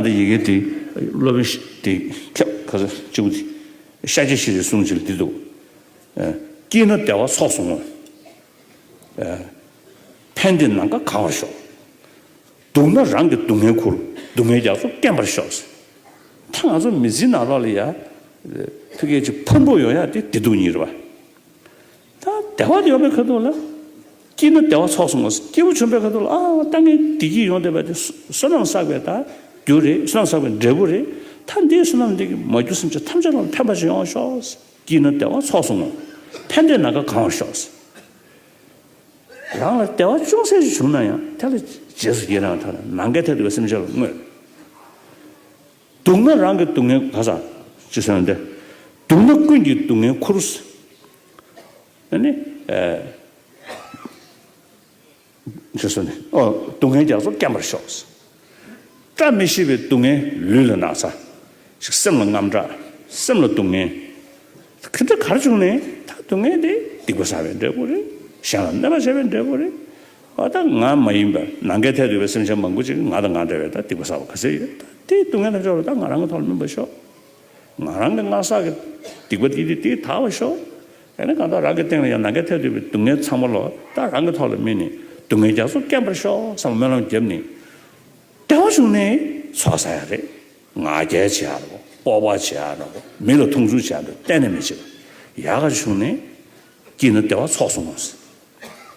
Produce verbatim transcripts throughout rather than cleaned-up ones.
འདི་ཡི་གེ་དེ་སློབ་དཔོན་དེ་ཁྱབ་ག་ས་སྤྱི་བོ་དེ་ཤཱཀྱ་ཤྲཱིའི་གསུང་ཅིག་འདི་འདུག་སྐྱིད་ན་བདེ་བ་ཚོགས་སུ་བསྔོ། ཕན་བདེ་ནམ་མཁའ་གང་བར་ཤོག་སྡུག་ན་རང་གི་སྡུག་བསྔལ་ཁུར། སྡུག་བསྔལ་རྒྱ་མཚོ་སྐེམ་པར་ཤོག་ད་ང་ཚོ་མི་ཚེའི་ནང་ལོགས་ལ་ཡ། ཕ་གིའི་ཅིག་ཕུང་པོ་ཡོང་ཡ་དེ་བདེ་སྡུག་གཉིས་རེད་བ། ད་བདེ་བ་དེ་ཡོང་པའི་ཁ་ཐུག་ལ། སྐྱིད་ན་བདེ་བ་ཚོགས་སུ་བསྔོ། སྐྱིད་པོ་བྱུང་པའི་ཁ་ཐུག་ལ་ཨ་ད་ངས་བདེ་སྐྱིད་ཡོང་བསྡད་པ་དེ་བསོད་ནམས་བསགས་པའི་ད་རྒྱུ་རེད། བསོད་ནམས་བསགས་པའི་འབྲས་བུ་རེད། ད་འདིའི་བསོད་ནམས་འདི་གིས་མ་གྱུར་སེམས་ཅན་ཐམས་ཅད་ལ་ཕན་པ་ཞིག་ཡོང་བར་ཤོག་སྐྱིད་ན་བདེ་བ་ཚོགས་སུ་བསྔོ། ཕན་བདེ་ནམ་མཁའ་གང་བར་ཤོག་རང་ལ་བདེ་བ་ཅུང་ཟད་ཅིག་བྱུང་ན་ཡང་དེ་ལ་རྗེས་སུ་ཡི་རང་དང་ནམ་མཁའི་མཐས་གཏུགས་པའི་སེམས་ཅན་ལ་བསྔོས། སྡུག་ན་རང་གི་སྡུག་བསྔལ་ག་ས་ཅི་ཟེར་ན་འདི། སྡུག་ན་ཀུན་གྱི་སྡུག་བསྔལ་ཁུར། ཨ་ནི། ཅི་ཟེར་ནི་ཨོ་སྡུག་བསྔལ་རྒྱ་མཚོ་སྐེམ་པར་ཤོག་བཀྲ་མི་ཤིས་པའི་སྡུག་བསྔལ་ལུས་ལ་ན་ཚ། ཞིག་སེམས་ལ་དངངས་སྐྲག་སེམས་ལ་སྡུག་བསྔལ། ཁྱེད་ཚོ་གར་བྱུང་ནས་ད་སྡུག་བསྔལ་དེ་སྡིག་པ་བསགས་པའི་འབྲས་བུ་རེད། གཞན་ལ་གནོད་པ་བྱས་པའི་འབྲས་བུ་རེད། ཨ་ད་ང་མ་ཡིན་པ་ནམ་མཁའི་མཐས་གཏུགས་པའི་སེམས་ཅན་མང་པོ་ཅིག་ང་དང་ང་འདྲ་བའི་ད་སྡིག་པ་བསགས་པ་ག་ཚད་ཡོད། ད་དེའི་སྡུག་བསྔལ་དང་ཕྱོགས་ལ་ད་ང་རང་གི་ཐོག་ལ་སྨིན་པར་ཤོག་ང་རང་གི་སྔར་བསགས་ཀྱི་སྡིག་པ་དེ་དེ་དེ་དག་པར་ཤོག་ཨ་ནི་གང་ལྟར་རང་གི་སྟེང་ལ་ཡང་ནམ་མཁའི་མཐས་གཏུགས་པའི་སྡུག་བསྔལ་ཚང་མ་ལོ་ད་རང་གི་ཐོག་ལ་སྨིན་ནས་སྡུག་བསྔལ་རྒྱ་མཚོ་སྐེམ་པར་ཤོག་བསམ་སྨོན་ལམ་བརྒྱབ་ནས། བདེ་བ་བྱུང་ནས་ཚོགས་བསགས་ཡ་རེད། ང་རྒྱལ་བྱེད་ཡ་རེད། སྤོབས་པ་བྱེད་ཡ་རེད། མི་ལ་མཐོང་ཆུང་བྱེད་ཡ་རེད། གཏན་ནས་མི་བྱེད་པ། ཡག་ག་བྱུང་ནས་སྐྱིད་ན་བདེ་བ་ཚོགས་སུ་བསྔོ།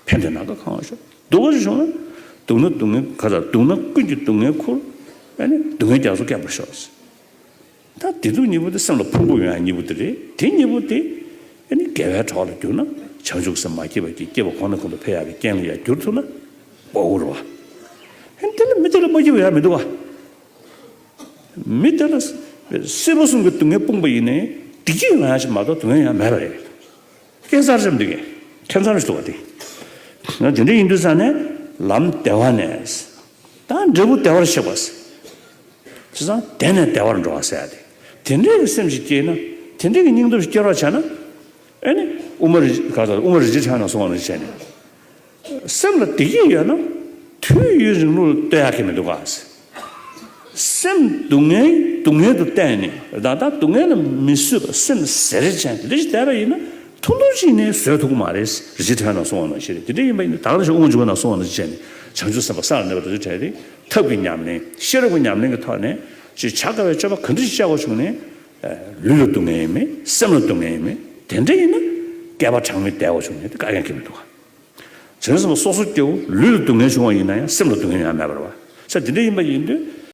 ཕན་བདེ་ནམ་མཁའ་གང་བར་ཤོག་སྡུག་པ་ཞིག་བྱུང་ན་སྡུག་ན་སྡུག་བསྔལ་ག་ཚ་སྡུག་ན་ཀུན་གྱི་སྡུག་བསྔལ་ཁུར། ཨ་ནི་སྡུག་བསྔལ་རྒྱ་མཚོ་སྐེམ་པར་ཤོག་ད་བདེ་སྡུག་གཉིས་པོ་དེ་སེམས་ལ་ཕུང་པོ་ཡོང་ཡ་གཉིས་པོ་དེ་རེད། དེ་གཉིས་པོ་དེ་ཨ་ནི་དགེ་བའི་གྲོགས་ལ་གྱུར་ན་བྱང་ཆུབ་སེམས་མ་སྐྱེས་པ་གྱི་སྐྱེས་པ་གོང་ནས་གོང་དུ་འཕེལ་ཡག་གི་རྐྱེན་ལ་ཡང་འགྱུར་ཐུབ་ན་དཔའ་བོ་རེད་བ། ཨ་ནི་དེ་ལ་མི་དེ་ལ་མ་སྐྱིད་པ་ཡང་མི་འདུག་བ། མི་དེ་ལ་སྲིད་པ་གསུམ་གྱི་སྡུག་བསྔལ་སྤུངས་པ་ཡིན་ནའི་བདེ་སྐྱིད་ཡོང་ཡ་ཞིག་མ་གཏོགས་སྡུག་བསྔལ་ཡང་མེད་པ་རེད། ཁྱད་མཚར་ཅན་འདི་གས་ཁྱད་མཚར་ཞིག་འདུག་བ་དེ། ཡང་དེ་འདྲ་ཡིན་དུས་ཙང་ནས་ལམ་བདེ་བ་ནས། ད་འབྲས་བུ་བདེ་བར་གཤེགས་པ། བྱས་ཙང་དེ་ནས་བདེ་བར་འགྲོ་བ་ཟེར་ཡ་དེ། དེ་འདྲའི་གི་སེམས་ཤིག་སྐྱེས་ན། དེ་འདྲའི་གི་སྙིང་སྟོབས་ཤིག་སྐྱེ་རོགས་བྱས་ན། ཨེ་ནི་དབུ་མ་རི་ག་ཚོད་དབུ་མ་རི་རྗེ་ཕྲེང་ན་སོང་བ་ནང་བཞིན་བྱས་ནས། སེམས་ལ་བདེ་སྐྱིད་ཡོད་ན། དུས་ཡུན་རིང་ལུགས་ལ་ལྟོས་ཡག་གི་མི་འདུག་ག་སེམས་སྡུག་བསྔལ་སྡུག་བསྔལ་དུ་བལྟས་ནས་ད་ལྟ་སྡུག་བསྔལ་ལ་མི་བཟོད་པ་སེམས་ཟེར་ཅན་དེ་འདྲ་ཞིག་བསྡད་པ་ཡིན་ན་ཐུང་ཐུང་ཅིག་ནས་བཟོད་ཐུབ་ཀྱི་མ་རེད། རི་ཁྲོད་ན་སོང་བ་ནང་བཞིན་རེད། དེ་འདྲ་ཡིན་པ་ཡིན་ན་ད་ག་ནང་བཞིན་དབུ་མ་འཇུག་པ་ན་སོང་བ་ནང་བཞིན་བྱས་ནས་བྱང་ཆུབ་སེམས་དཔའ་ས་ལ་གནས་པ་དེ་ཚོའི་གྲས་དེ་ཐབས་ཀྱི་ཉམས་ལེན་ཤེས་རབ་ཀྱི་ཉམས་ལེན་གྱི་ཐོག་ནས་ཅིག་བྱ་དཀའ་བའི་སྤྱོད་པ་ག་འདྲ་ཞིག་བྱ་དགོས་བྱུང་ནས་ལུས་ལ་སྡུག་བསྔལ་ཡིན་མིན་སེམས་ལ་སྡུག་བསྔལ་ཡིན་མིན་དེ་འདྲ་ཡིན་ན་བསྐལ་པ་གྲངས་མེད་བསྡད་དགོས་བྱུང་ནས་དེ་དཀའ་ངལ་གྱི་མི་འདུག་ག་བྱང་སེམས་སོ་སོ་སྐྱེ་བོ་ལུས་ལ་སྡུག་བསྔལ་བྱུང་བ་ཡིན་ན་ཡང་སེམས་ལ་སྡུག་བསྔལ་ཡང་མེད་པ་རེད་བ། ས་དེ་འདྲ་ཡིན་པ་ཡིན་དུས་